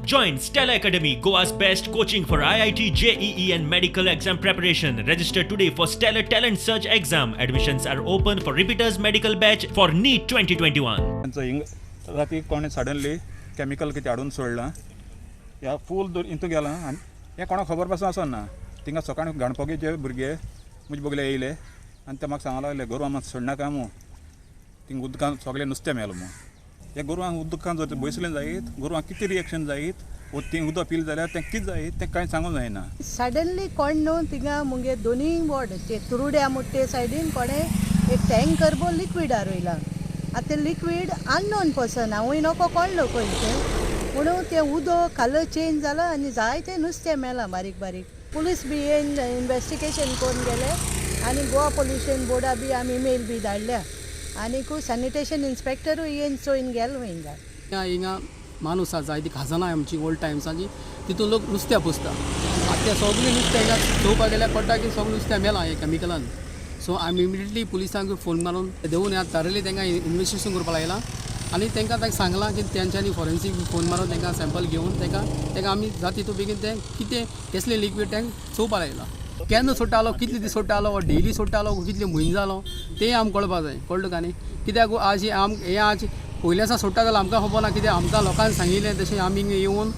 Join Stella Academy, Goa's best coaching for IIT, JEE, and medical exam preparation. Register today for Stellar Talent Search exam. Admissions are open for repeaters medical batch for NEET 2021. तांचो हिंग राती कोणें suddenly chemical कितें हाडून सोडलां ह्या फूल हितून गेलां आनी हें कोणाक खबर पासून आसना. थिंगा सकाळीं गणपतीचे भुरगे म्हजे बगले येयले आनी ते म्हाका सांगूंक लागले, गोरवां मात सोडनाका मू, थिंग उदकान सगळें नुस्तें मेलां मू. हे गोरवांक उदकान जर बसलें जायत, गोरवांक कितें रिएक्शन जायत वो तीं उदक पिलें जाल्यार तें कितें जायत तें कांय सांगूंक जायना. सडनली कोण न्हू थिंगा मुगे दोनूय वॉर्ड ते तुरुड्या मुट्टे सायडीन कोणें एक टँकर बो लिक्वीड हारयलां. आतां तें लिक्वीड अननोन पर्सन, हांवूय नको कोण न्हू खंयचें, म्हणून तें उदक कलर चेंज जाला आनी जायतें नुस्तें मेलां बारीक बारीक. पुलीस बी येवन इन्वेस्टिगेशन करून गेले आनी गोवा पोल्युशन बोर्डा बी आमी इमेल बी धाडल्या आनीक सॅनिटेशन इन्स्पेक्टरूय येवन चोयन गेलो हिंगा. हिंगा माणूस आसा जायती खाजनां आमची ओल्ड टायम्साची, तितून लोक नुस्त्या पुजता. आतां तें सगळें नुस्तें हिंगा चोवपाक गेल्यार कळटा की सगळें नुस्तें मेलां हें कॅमिकलान. सो आमी इमिडिएटली पुलिसांक फोन मारून देवून ह्या थारायली, तांकां इन्वेस्टिगेशन करपाक लायलां आनी तांकां तांकां सांगलां की तेंच्यांनी फॉरेन्सीक फोन मारून तांकां सॅम्पल घेवन तांकां आमी जाता तितू बेगीन तें कितें कसलें लिक्वीड तें चोवपाक लायलां. केन्ना सोडटालो, कितले दीस सोडटालो, डेली सोडटालो, कितले म्हयने जालो तें आमकां कळपाक जाय. कळ्ळें तुका न्ही? कित्याक आज आम हें आज पयलीं आसा सोडटा जाल्यार आमकां खबर ना, कित्याक आमकां लोकांनी सांगिल्लें तशें आमी हिंगा येवन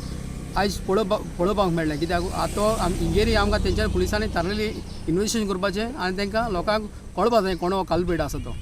आयज पळोवपाक मेळ्ळें. कित्याक आतां हिंगेरी आमकां तेंच्या पुलिसांनी थारलेली इन्वेस्टिगेशन करपाचें आनी तांकां लोकांक कळपाक जाय कोण हो कल्प्रीट आसा तो.